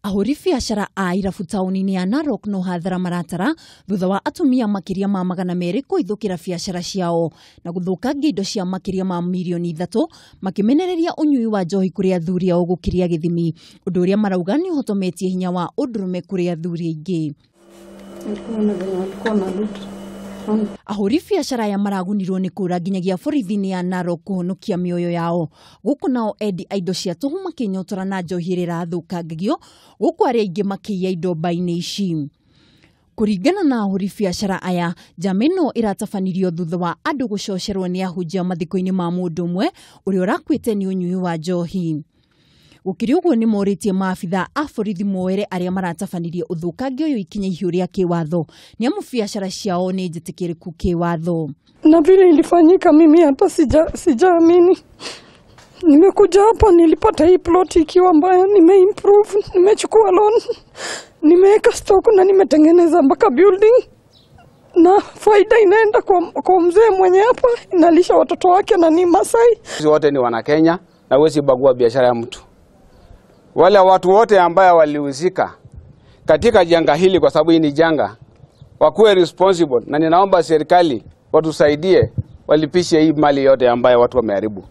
Ahũri biacara a irabu taũni-inĩ ya Narok no hathara maratara thutha wa atumia makĩria ma 200 kũhithũkĩra biacara ciao na gũthũkangia indo cia makĩria ma mirioni 3, makĩmenereria ũnyui wa njohi kũrĩ athuri ao gũkĩria gĩthimi, ũndũ ũrĩa marauga nĩ ũhotometie hinya wa ũndũrũme kũrĩ athuri aingĩ. Ahũri biacara aya maragunirwo nĩ kũra nginyagia borithi-inĩ ya Narok kũhonokia mĩoyo yao, gũkũ nao endi a indo cia tũhũ makĩnyotora na njohi ĩrĩa ĩrathũkangagio, gũkũ arĩa aingĩ makĩiya indo mba-inĩ ici. Kũringana na ahũri biacara aya, njama ĩno ĩratabanirio thutha wa andũ gũcocerwo nĩ ahunjia mathiko-inĩ ma mũndũ ũmwe ũrĩa ũrakuĩte nĩ ũnyui wa njohi. Gũkĩrĩ ũguo, nĩ morĩtie maabitha a borithi moere arĩa maratabanirie ũthũkangia ũyũ ikinya ihiũ rĩa kĩwatho, nĩ amu biacara ciao nĩ njĩtĩkĩrĩku kĩwatho. Na vile ilifanyika, mimi hata sijaamini. Nimekuja hapa, nilipata hii plot ikiwa mbaya, nimeimprove, nimechukua loan, nimeweka stock na nimetengeneza mpaka building, na faida inaenda kwa mzee mwenye hapa, inalisha watoto wake na ni Masai. Sisi wote ni wana Kenya na huwezi bagua biashara ya mtu. Wale watu wote ambaye walihusika katika janga hili, kwa sababu hii ni janga, wakuwe responsible, na ninaomba serikali watusaidie walipishe hii mali yote ambayo watu wameharibu.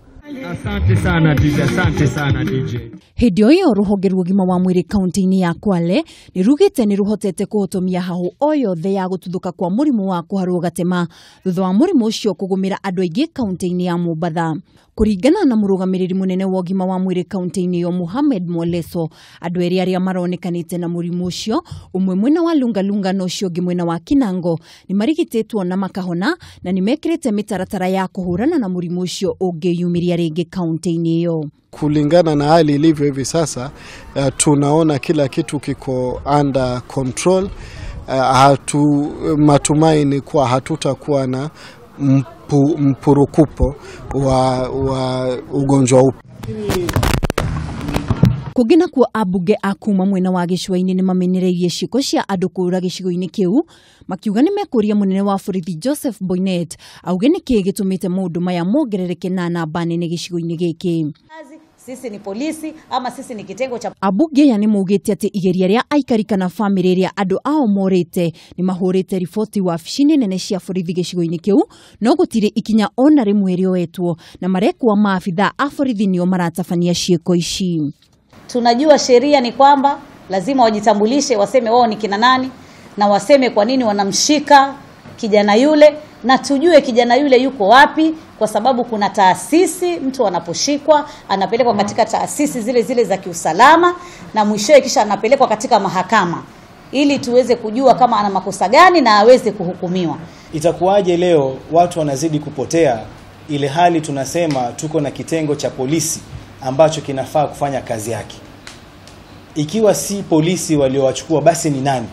Asante sana DJ, asante sana DJ. Hĩndĩ o ĩyo, rũhonge rwa ũgima wa mwĩrĩ kaunti-inĩ ya Kwale nĩ rugĩte nĩ rũhotete kũhotomia hahũ o yothe ya gũtuthũka kwa mũrimũ wa kũharwo gatema thutha wa mũrimũ ũcio kũgũmĩra andũ aingĩ kaunti-inĩ ya Mombatha. Kũringana na mũrũgamĩrĩri mũnene wa ũgima wa mwĩrĩ kaunti-inĩ ĩyo, Mohamed Mwoleso, andũ erĩ arĩa maronekanĩte na mũrimũ ũcio, ũmwe mwena wa Lungalunga na ũcio ũngĩ mwena wa Kinango, nĩ marigitĩtwo na makahona na nĩ mekĩrĩte mĩtaratara ya kũhũrana na mũrimũ ũcio ũngĩyumĩria rĩngĩ kaunti-inĩ ĩyo. Kulingana na hali ilivyo hivi sasa, tunaona kila kitu kiko under control. Matumaini kuwa hatutakuwa na mpurukupo wa ugonjwa huu. Kũngĩ nakuo, ambunge a kuma mwena wa gĩcũa-inĩ nĩ mamenereirie ciĩko cia andũ kũũra gĩcigo-inĩ kĩu, makiuga nĩ mekũria mũnene wa borithi Joseph Boynet auge nĩ kĩĩ gĩtũmĩte maũndũ maya mongerereke na namba nene gĩcigo-inĩ gĩkĩ. Sisi ni polisi ama sisi ni kitengo cha Ambunge aya nĩ maugĩte atĩ igeria rĩa aikari kana bamĩrĩ ĩrĩa andũ ao morĩte nĩ mahũrĩte riboti wabici-inĩ nene cia borithi gĩcigo-inĩ kĩu, no gũtirĩ ikinya ona rĩmwe rĩoetwo, na marekwa maabitha a borithi nĩo maratabania ciĩko ici. Tunajua sheria ni kwamba lazima wajitambulishe, waseme wao ni kina nani na waseme kwa nini wanamshika kijana yule, na tujue kijana yule yuko wapi, kwa sababu kuna taasisi, mtu anaposhikwa anapelekwa katika taasisi zile zile za kiusalama na mwishowe kisha anapelekwa katika mahakama ili tuweze kujua kama ana makosa gani na aweze kuhukumiwa. Itakuwaje leo watu wanazidi kupotea, ile hali tunasema tuko na kitengo cha polisi ambacho kinafaa kufanya kazi yake? Ikiwa si polisi waliowachukua, basi ni nani?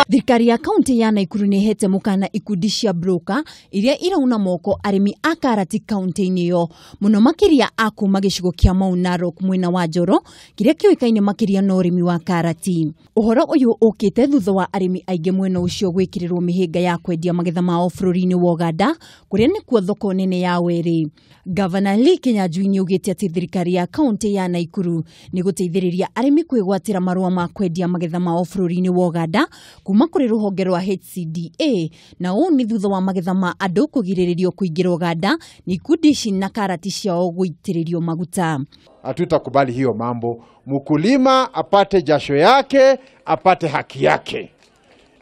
Thirikari ya kaunti ya Naikuru nĩ ĩhete mũkana ikundi cia broker iria irauna moko arĩmi a karati kaunti-inĩ ĩyo, mũno makĩria a kuma gĩcigo kĩa Mau Narok mwena wa Njoro, kĩrĩa kĩũĩkaine makĩria na ũrĩmi wa karati. Ũhoro ũyũ ũkĩte thutha wa arĩmi aingĩ mwena ũcio gwĩkĩrĩrwo mĩhĩnga ya kwendia magetha mao bũrũri-inĩ wa Uganda, kũrĩa nĩkuo thoko nene ya werĩ. Gavana Lee Kinyanjui nĩ augĩte atĩ thirikari ya kaunti ya Naikuru nĩ gũteithĩrĩria arĩmi kwĩgwatĩra marũa ma kwendia magetha mao bũrũri-inĩ wa Uganda kuma kũrĩ rũhonge rwa HCDA, na ũũ nĩ thutha wa magetha ma andũ kũgirĩrĩrio kũingĩra Uganda nĩ ikundi ici na karati ciao gũitĩrĩrio maguta. Hatutakubali hiyo mambo. Mkulima apate jasho yake, apate haki yake.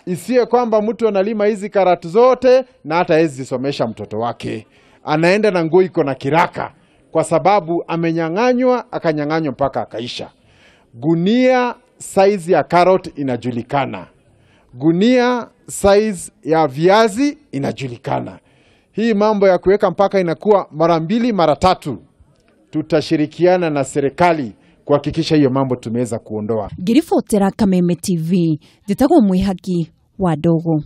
Isiwe kwamba mtu analima hizi karati zote na hata hawezi zisomesha mtoto wake, anaenda na nguo iko na kiraka kwa sababu amenyang'anywa, akanyang'anywa mpaka akaisha. Gunia size ya carrot inajulikana, gunia size ya viazi inajulikana. Hii mambo ya kuweka mpaka inakuwa mara mbili mara tatu, tutashirikiana na serikali kuhakikisha hiyo mambo tumeweza kuondoa. Ngĩribotera Kameme TV, njĩtagwo Mwĩhaki wa Ndogo.